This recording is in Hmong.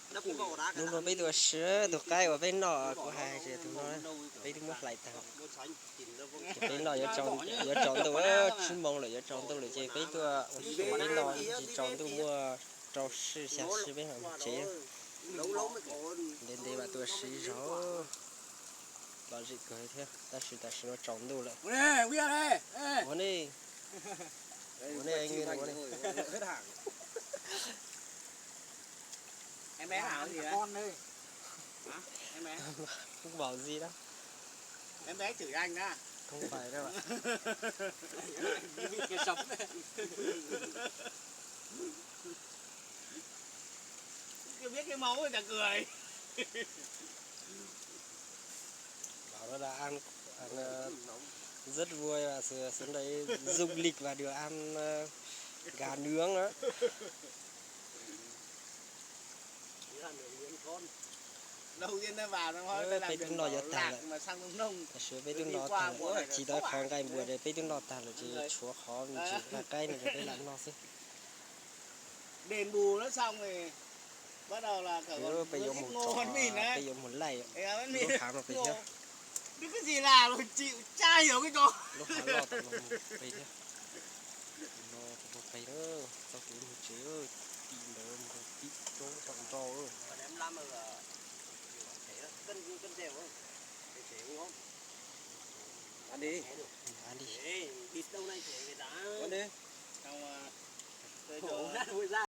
Hnub no peb tuaj siv tus qaib uas peb noj, kuv hais tias tus no peb twb muab hlais tag. Ces peb noj yuav tsaus ntuj, tsib moos lawm yuav tsaus ntuj lawm ces peb tuaj ua si peb noj tsis tsaus ntuj muaj rau sij xya sij peb mam mus tsev. Ntev ntev mam tuaj siv zog. Lom zem kawg thiab tab sis tam sim no tsaus ntuj lawm. Ua ne, ua ne, ua ne. Em bé hả? Con đây. Hả? Em bé? Không bảo gì đâu. Em bé chửi anh đó. Không phải đâu ạ. Chưa biết cái máu chả cười. Bảo nó là ăn, ăn ờ, rất vui và sự, sự đấy du lịch và được ăn ờ, gà nướng đó. Peb twb noj yuav tag lawm. Tam sim peb twb noj tag lawm, tsis tau qhov nqaij npua, peb twb noj tag lawm ces tshuav qhov ntsis nqaij qaib no rau peb lam noj xwb. Peb yuav mus tso, peb yuav mus laij lub hav no pem thiab. Lub hav loj tom no mus pem thiab. No mus pem na, txoj kev mus tsev, tim ntawd mus rau tim roob tom nrau. Đi. Đi.